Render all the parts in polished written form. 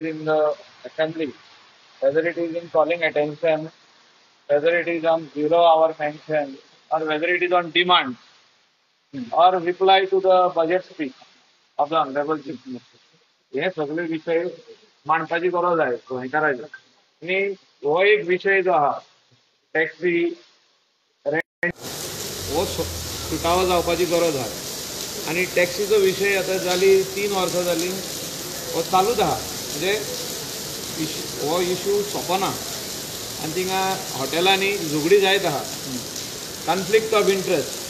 In the assembly, whether it is in calling attention, whether it is on zero hour mention, or whether it is on demand, or reply to the budget speech of the Honorable Chief Minister. हे सगळे विशय मांडपाची गरज आहे गोंयकारांची. आनी हो एक विशय जो आहा टॅक्सी रेंट हो सुटावो जावपाची गरज आहा. आनी टॅक्सीचो विशय आतां जाली 3 वर्सां जाली हो चालूच आहा. म्हणजे हो इशू सोंपना आनी थिंगा हॉटेलांनी झगडी जायत आहा. कॉन्फ्लिक्ट ऑफ इंट्रस्ट,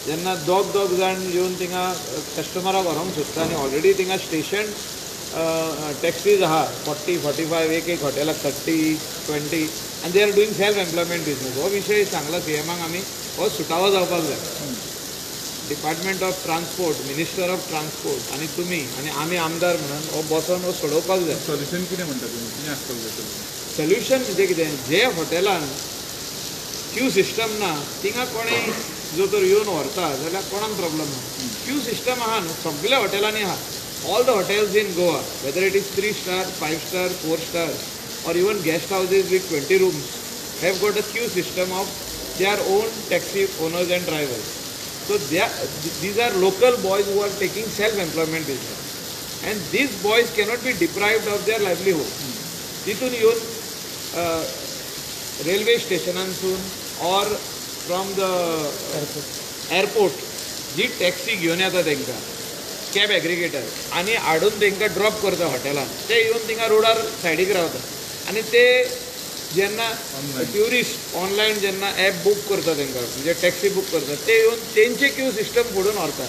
जेन्ना दोग दोग जाण येवन थिंगा कस्टमराक व्हरोंक सोदता आनी ऑलरेडी थिंगा स्टेशन टॅक्सीज आहा 40, 45 एक एक हॉटेलाक 30, 20 आनी they are doing self employment business. हो विशय सांगला सीएमाक आमी, हो सुटावो जावपाक जाय. Department of transport, minister of transport आनी तुमी आनी आमी आमदार म्हणून हो बसोन हो सोडोवपाक जाय. सोल्युशन कितें म्हणटा तुमी, कितें आसपाक जाय सोल्युशन? सोल्युशन म्हणजे कितें, जे हॉटेलान क्यू सिस्टम ना थिंगा कोणें जो तर येवन व्हरता जाल्यार कोणाक प्रॉब्लम ना. क्यू सिस्टम आहा न्हू सगल्या हॉटेलांनी आहा. All the hotels in Goa, whether it is 3 star, 5 star, 4 star or even guest houses with 20 rooms have got a queue system of their own taxi owners and drivers. So these are local boys who are taking self-employment business, and these boys cannot be deprived of their livelihood. तितून येवन railway स्टेशनांसून or from the airport ji taxi घेवन येता तांकां cab aggregator आनी हाडून तांकां drop करता हॉटेलान, ते येवन थिंगा रोडार सायडीक रावता आनी ते जेन्ना ट्युरिस्ट ऑनलायन जेन्ना एप बूक करता तांकां म्हणजे टॅक्सी बूक करता ते येवन तेंचे क्यू सिस्टम फोडून व्हरता.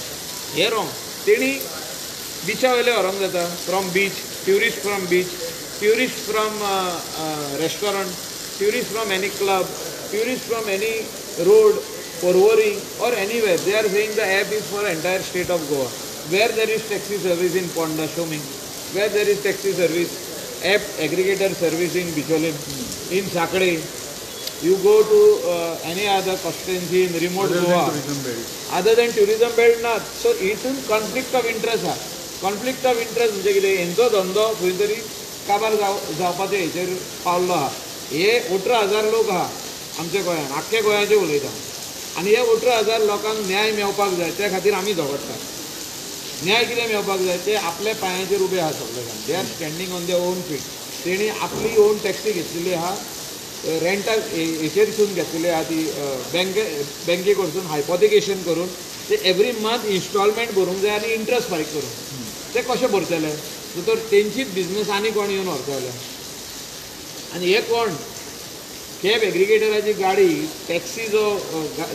हें रोंग. तेणी बिचा वयले व्हरोंक जाता, from beach, tourist from beach, tourist from restaurant, tourist from any club, tourist from any road, Porvorim or anywhere. They are saying the app is for entire state of Goa. Where there is taxi service in Ponda, show me. Where there is taxi service, app aggregator service in Bicholim, in Sakde. You go to any other constituency in remote Goa. Other than tourism belt ना. So हितून conflict of interest आहा. Conflict of interest म्हणजे कितें, हेंचो धंदो खंय तरी काबार जावपाचे हेचेर पावल्लो आहा. हे 18,000 लोक आहा आमच्या गोंयांत, आख्ख्या गोंयाचे उलयता आनी हे 18,000 लोकांक न्याय मेळपाक जाय, त्या खातीर आमी झगडटा. न्याय कितें मेळपाक जाय, ते आपल्या पांयाचेर उबे आहा सगळे जाण. They are standing on their own feet. तेणी आपली ओन टॅक्सी घेतलेली आहा, रेंटाक हेचेरसून घेतलेली आहा ती बँके कडसून हायपोथिकेशन करून ते एवरी मंथ इन्स्टॉलमेंट भरूंक जाय आनी इंट्रस्ट फारीक करूंक. ते कशें भरतले तर तेंचीच बिजनस आनी कोण येवन व्हरता जाल्यार. आनी हे कोण कॅब एग्रिगेटराची गाडी टॅक्सी जो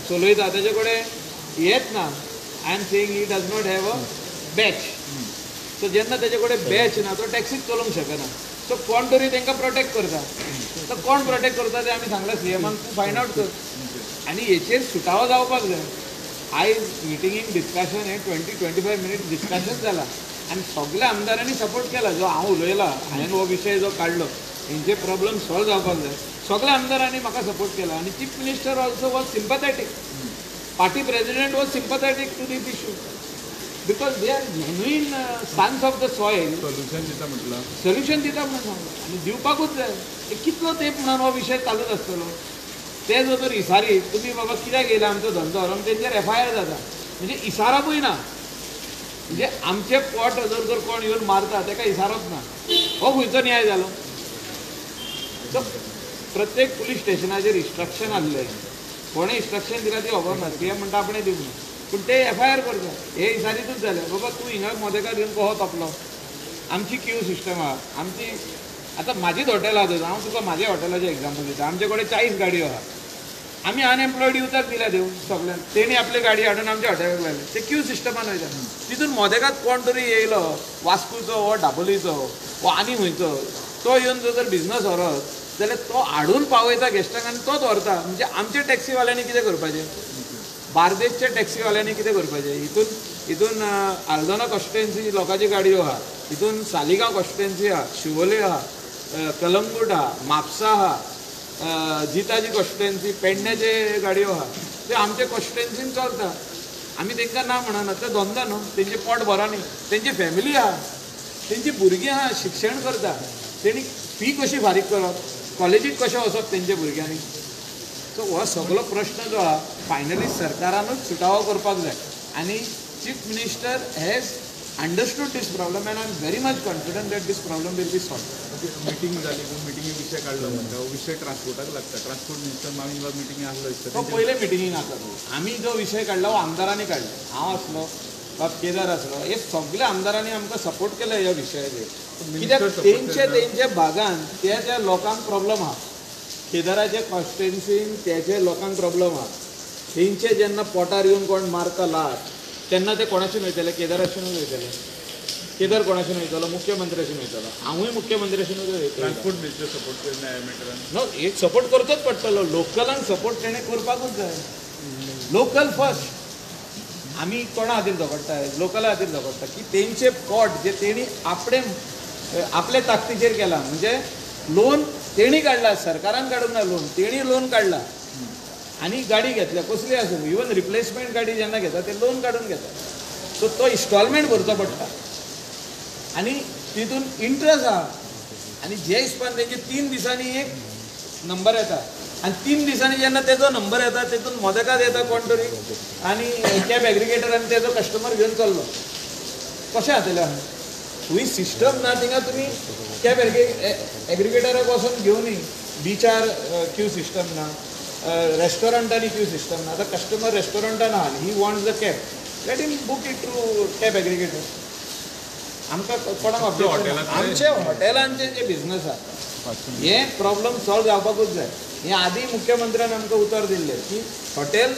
चलयता तेजे कडेन हेच ना. I am saying he does not have a badge. So जेन्ना तेजे कडेन बॅच ना तो टॅक्सीच चलोवंक शकना. सो कोण तरी तांकां प्रोटेक्ट करता. तो कोण प्रोटेक्ट करता ते आमी सांगला सीएमाक, तूं फायंड आवट कर आनी हेचेर सुटावो जावपाक जाय. आयज मिटिंगेक डिस्कशन हें 20-25 मिनीट डिस्कशन जाला आनी सगल्या आमदारांनी सपोर्ट केला. जो हांव उलयला, हांवें हो विशय जो काडलो, हेंचे प्रॉब्लम सॉल्व जावपाक जाय, सगल्या आमदारांनी म्हाका सपोर्ट केला. आनी chief minister also was sympathetic, party president was sympathetic to this issue because they are genuine sons of the soil. Solution दिता म्हटलं, सोल्युशन दिता म्हणून सांगला आनी दिवपाकूच जाय. कितलो तेंप म्हणून हो विशय चालूच आसतलो. ते जो तर इसारी तुमी बाबा कित्याक येयला आमचो धंदो व्हरोन तेंचेर एफआयआर जाता. म्हणजे इसारपूय ना, म्हणजे आमचें पोट जर जर कोण येवन मारता ताका इसारप ना, हो खंयचो न्याय जालो? सो प्रत्येक पुलीस स्टेशनाचेर इन्स्ट्रक्शन आसलें, कोणें इन्स्ट्रक्शन दिलां ती खबर ना, सीएम म्हणटा आपणें दिवंक ना, पूण ते एफआयआर करता. हे इसारीतूच जालें, बाबा तूं हिंगा मोदेकार येवन कसो तोपलो, आमची क्यू सिस्टम आहा आमची. आतां म्हाजीच हॉटेल आहा, हांव तुका म्हाज्या हॉटेलाचें एग्जाम्पल दिता. आमचे कडेन 40 गाडयो आहा, आमी अनएम्प्लॉयड युथाक दिल्या त्यो सगळ्यांक, तेणी आपली गाडी हाडून आमच्या हॉटेलाक लायले. ते क्यू सिस्टमान वयता. तितून मोदेकात कोण तरी येयलो वास्कोचो वो दाबोलीचो वो आनी खंयचो, तो येवन जर तर बिजनस व्हरत जाल्यार तो हाडून पावयता गेस्टांक आनी तोच व्हरता. म्हणजे आमच्या टॅक्सीवाल्यांनी कितें करपाचें, बार्देसच्या टॅक्सीवाल्यांनी कितें करपाचें? हितून हितून आल्दोना कॉन्स्टिट्युएन्सी लोकांच्यो गाडयो आहा, हितून सालिगांव कॉन्स्टिट्युएन्सी आहा, शिवोले आहा, कलंगूट आहा, म्हापसा आहा, जिताजी कॉन्स्टिट्युएन्सी, पेडण्याचे गाडयो आहा. ते आमच्या कॉन्स्टिट्युएन्सीन चलता. आमी तांकां ना म्हणना, ते धंदो न्हू, तेंचें पोट भरा न्ही, तेंची फॅमिली आहा. तेंची भुरगीं आहा, शिक्षण करता, तेणी फी कशी फारीक करप, कॉलेजीक कशें वचप तेंच्या भुरग्यांनी. सो हो सगलो प्रश्न जो आहा फायनली सरकारानूच सुटावो करपाक जाय. आनी chief minister has understood this problem and I am very much confident that this problem will be solved. Meeting जाली, मिटिंगे विशय काडलो म्हणटा, हो विशय ट्रान्सपोर्टाक लागता. ट्रान्सपोर्ट मिनिस्टर माविन बाब मिटिंगे आसलो दिसता. तो पयले मिटिंगेक आसलो. आमी जो विशय काडला हो आमदारांनी काडलो. हांव आसलो, बाब केदार आसलो, हे सगळे आमदारांनी आमकां सपोर्ट केलो ह्या विशयाचेर. कित्याक तेंचे तेंच्या भागान त्या त्या लोकांक प्रॉब्लम आहा. केदाराच्या कॉन्स्टिट्युएन्सीन त्याचे लोकांक प्रॉब्लम आहा. तेंचे जेन्ना पोटार येवन कोण मारता लात तेन्ना ते कोणासून वयतले? केदारासूनच वयतले. केदार कोणासून वयतलो? मुख्यमंत्र्यासून वयतलो. हांवूय मुख्यमंत्र्यासूनच वयतलो. ट्रान्सपोर्ट मिनिस्टर सपोर्ट करना ह्या मॅटरान? नो, एक सपोर्ट करचोच पडटलो. लोकलांक सपोर्ट तेणें करपाकूच जाय. Local first. आमी कोणा खातीर झगडटा? लोकला खातीर झगडटा की तेंचे पोट जे तेणी आपणे आपले ताकदीचेर केला, म्हणजे लोन तेणी काडला, सरकारान काडूंक ना लोन, तेणी लोन काडला आनी गाडी घेतल्या, कसली आसूं, इवन रिप्लेसमेंट गाडी जेन्ना घेता ते लोन काडून घेता. सो तो इन्स्टॉलमेंट भरचो पडटा आनी तितून इंट्रस्ट आहा. आनी जे हिसपान तेंचे 3 दिसांनी एक नंबर येता आनी 3 दिसांनी जेन्ना तेजो नंबर येता तेतून मोदकात येता कोण तरी आनी कॅब एग्रिगेटर आनी तेजो कस्टमर घेवन चल्लो. कशें जातलें? खंय सिस्टम ना थिंगा. तुमी कॅब एग्रिगेटराक वचून घेवनी, बिचार क्यू सिस्टम ना, रेस्टॉरंटांनी क्यू सिस्टम ना. आतां कस्टमर रेस्टॉरंटान आहा, he wants the cab, let him book it through cab aggregator. आमकां कोणाक ऑब्जेक्शन? आमचे हॉटेलांचे जे बिझनस आहा हे प्रॉब्लम सॉल्व जावपाकूच जाय. हे आदी मुख्यमंत्र्यान आमकां उतर दिल्लें की हॉटेल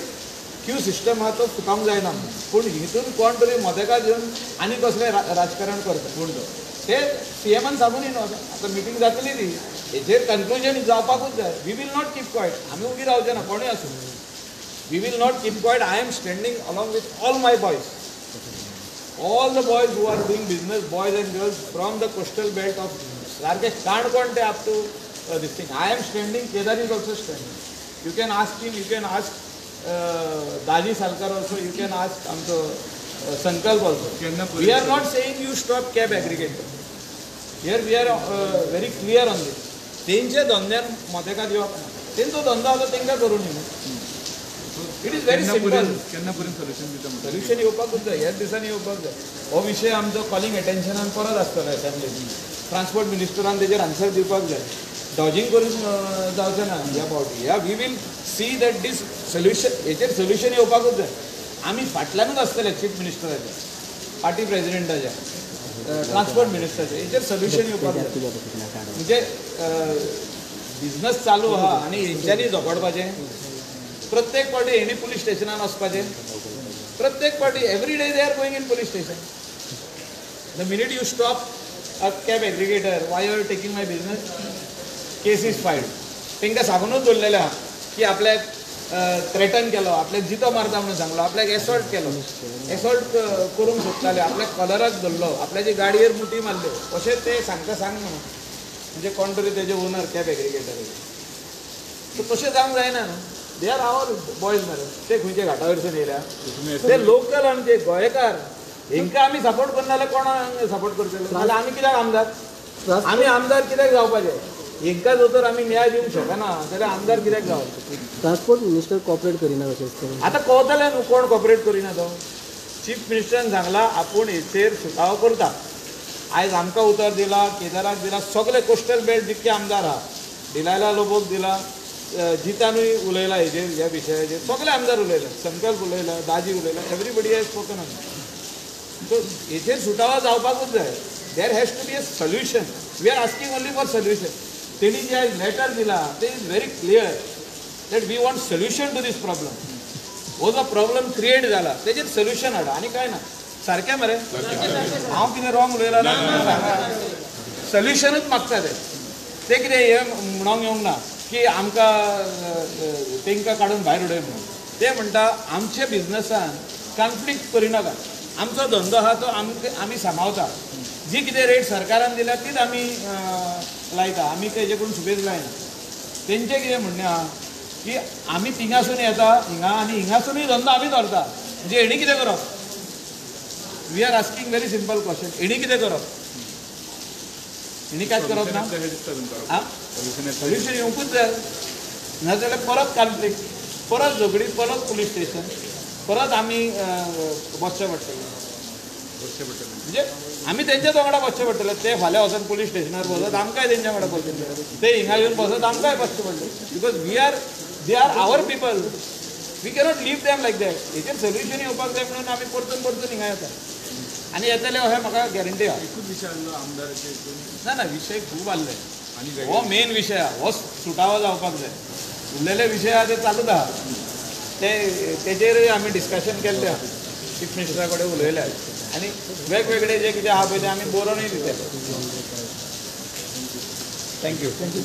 क्यू सिस्टम आहा तो चुकावंक जायना म्हणून. पूण हितून कोण तरी मोदेकात घेवन आनी कसलें राजकारण करता कोण तो ते सीएमान सांगून न्हू. आतां मिटींग जातली ती, हेजेर कन्क्लुजन जावपाकूच जाय. We will not keep quiet. आमी उगी रावचे ना, कोणूय आसूं. We will not keep quiet. I am standing along with all my boys, all the boys who are doing business, boys and girls from the coastal belt of सारके काणकोण ते up to this thing. I am standing, Kedar is also standing. You can ask him, you can ask Daji Salkar also, you can ask आमचो Sankalp also. We are not saying you stop cab aggregator. Here we are very clear on this. तेंचे धंद्यान मोदेकात येवप ना, तेंचो धंदो आसा तेंकां करूं न्ही. It is very simple. केन्ना पर्यंत सोल्युशन दिता? सोल्युशन येवपाकूच जाय, ह्याच दिसांनी येवपाक जाय. हो विशय आमचो कॉलिंग एटेन्शनान परत आसतलो असेंब्लीन. ट्रान्सपोर्ट मिनिस्टरान तेजेर आन्सर दिवपाक जाय. डॉजिंग करून जावचें ना ह्या फावटी. ह्या we will see that this solution, हेचेर सोल्युशन येवपाकूच जाय. आमी फाटल्यानूच आसतले चीफ मिनिस्टराच्या, पार्टी प्रेजिडेंटाच्या, ट्रान्सपोर्ट मिनिस्टराच्या. हेचेर सोल्युशन येवपाक जाय. म्हणजे बिझनस चालू आहा आनी हेंच्यांनी झगडपाचें. प्रत्येक पार्टी हेणी पुलीस स्टेशनान वचपाचें. प्रत्येक party every day they are going in police station. The minute you stop a cab aggregator, why you are taking my business, case is filed. तांकां सांगूनच दवरलेलें आहा की आपल्याक थ्रेटन केलो, आपल्याक जितो मारता म्हणून सांगलो, आपल्याक एसॉल्ट केलो, एसॉल्ट करूंक सोदताले, आपल्याक कॉलराक धरलो, आपल्याचे गाडयेर मुठी मारल्यो, अशें ते सांगता सांग म्हणून. म्हणजे कोण तरी तेजे ओनर कॅब एग्रिगेटर. सो तशें जावंक जायना न्हू. They are our boys मरे. ते खंयचे घाटा वयरसून येयल्या, ते लोकल आमचे गोंयकार. हेंकां आमी सपोर्ट करना जाल्यार कोणाक सपोर्ट करतले? नाल्यार आमी कित्याक आमदार? आमी आमदार कित्याक जावपाचे? हेंकां जर तर आमी न्याय दिवंक शकना जाल्यार आमदार कित्याक जावप? ट्रान्सपोर्ट मिनिस्टर कॉपरेट करिना कशें? आतां कळतलें न्हू कोण कॉपरेट करिना तो. चीफ मिनिस्टरान सांगला आपूण हेचेर सुटावो करता. आयज आमकां उतर दिला, केदाराक दिला, सगळे कोस्टल बेल्ट जितके आमदार आहा, डिलायला लोबोक दिला, जितानूय उलयला हेजेर, ह्या विशयाचेर सगळे आमदार उलयले, संकल्प उलयला, दाजी उलयला, everybody has spoken on. So हेचेर सुटावो जावपाकूच जाय. There has to be a solution. We are asking only for solution. तेणी जे आयज लेटर दिला ते is very clear that we want solution to this problem. हो जो प्रॉब्लम क्रिएट जाला तेजेर सोल्युशन हाडा आनी कांय ना. सारकें मरे? हांव कितें रॉंग उलयला ना? सोल्युशनूच मागता ते. ते कितें हें म्हणोंक येवंक ना की आमकां तांकां काडून भायर उडय म्हणून. ते म्हणटा आमच्या बिझनसान कॉन्फ्लिक्ट करिनाका. आमचो धंदो आहा तो आमी सांबाळता. जी कितें रेट सरकारान दिल्या तीच आमी लायता, आमी तेजे कडून सुबेज लायना. तेंचें कितें म्हणणें आहा की आमी थिंगासून येता हिंगा आनी हिंगासुनूय धंदो आमी धरता. म्हणजे हेणी कितें करप? We are asking very simple question. हेणी कितें करप? हेणी कांयच करप ना. दिसता सोल्युशन येवंकूच जाय, नाजाल्यार परत कॉन्फ्लिक्ट, परत झगडी, परत पुलीस स्टेशन, परत आमी बसचें पडटलें. म्हणजे आमी तेंच्याच वांगडा बसचें पडटलें. ते फाल्यां वचून पुलीस स्टेशनार बसत, आमकांय तेंच्या वांगडा बसचें पडटलें. ते हिंगा येवन बसत, आमकांय बसचें पडटलें. Because we are they are our people, we cannot leave them like that. हेचेर सोल्युशन येवपाक जाय म्हणून आमी परतून परतून हिंगा येता आनी येतले अशें म्हाका गॅरंटी आहा. एकूच विशय आसलो आमदाराचे? ना ना, विशय खूब आसले. हो मेन विशय आहा, हो सुटावो जावपाक जाय. उरलेले विशय आहा ते चालूच आहा, ते तेजेरूय आमी डिस्कशन केल्लें आहा, चीफ मिनिस्टरा कडेन उलयले आनी वेगवेगळे जे कितें आहा पळय ते आमी बरोवनूय दितले. Thank you. Thank you.